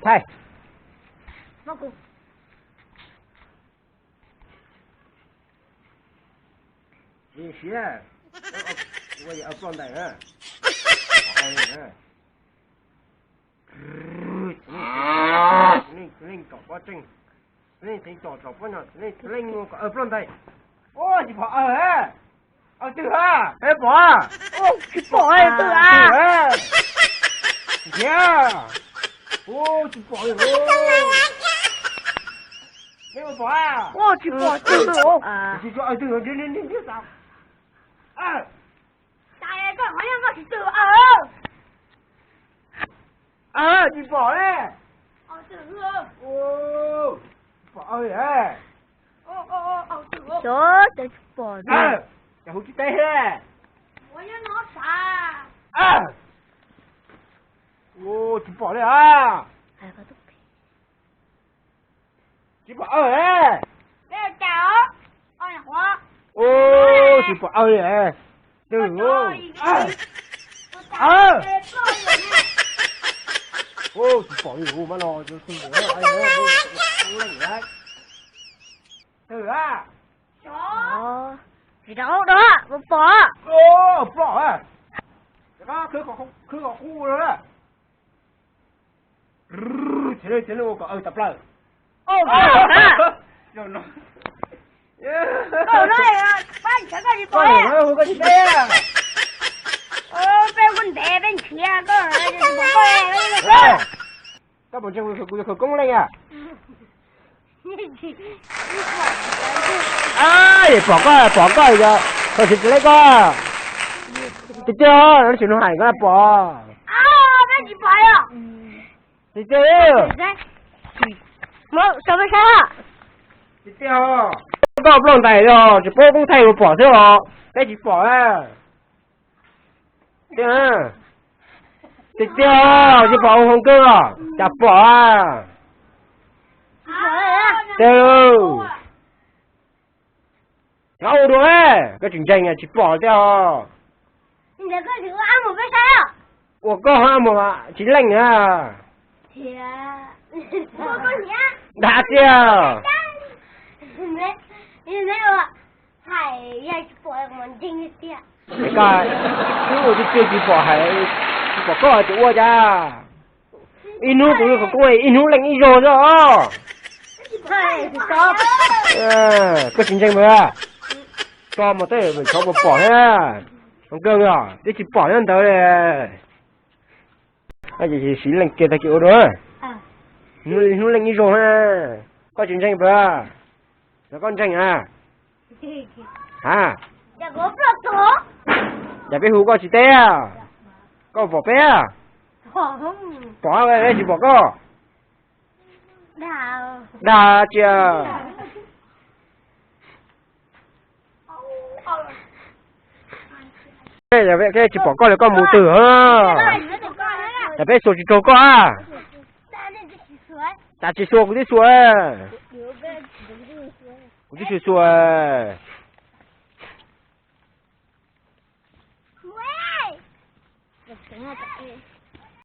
Thaij. Siav, ua yam ploj ntais na. Leej kom pob tseej, leej teev tom tsom pob no, leej ua kom ploj ntais. Ua tsis pom aw, aw twg a, peb pom. Tsis pom twg a. Ntiav, ua tsis pom li. Peb pom a, tsis pom twg. Tsis pom aw twg. Tsis pom li. Pom aw, xyov cas tsis pom li. Cas hu tsis teb li. Tsis pom li a. Tsis pom aw. Tsis pom aw li. Twg? Tsis pom li, hu mas no twg? Tsis rau da, pom. Pom, khwv kom qub lawm. Txhia leej txhia leej ua kom aw tawm plaws. Koj hu koj tsis teb. Peb kuj ntev peb nrhiav koj. Koj puas ntseeg kuv yog khawv koob leej a? Pom koj, pom koj, koj tsis teb koj. Tiag tiag, tsis nug hais koj pom. Tiag tiag. Tiag tiag, koj ploj ntais os, tsis paub koob thaij ua pom xwb os, peb tsis pom. Tiag tiag, tsis pom ua hoo kawg os, cas pom a? Tiag, ua dua, koj tsis ntseeg tsis pom tiag os. Ua koj hab mus tsis leej na. Dag tiag. Es koj twb ua tib tug tsis pom hais, tsis pom koj ces ua cas? Ib hnub kuv khawv koob ib hnub leej ib zaug xwb os. Koj tsis ntseeg mas, tso mas tej xyov puas pom thiab. Zoo kawg os, twb tsis pom thiab ntawd. Siv leej kiag tag kis ua dua. Hnub leej ib zaug na. Koj tsis ntseeg puas? Yog koj ntseeg a. A, cas peb hu koj tsis teb, koj pom peb? Pom, peb tsis pom koj. Dag tsia. Yog peb tsis pom koj li koj mus twg? Yog peb xuas tsis raug koj a. Cas tsis xuas, kuv twb xuas. Kuv twb xuas xuas.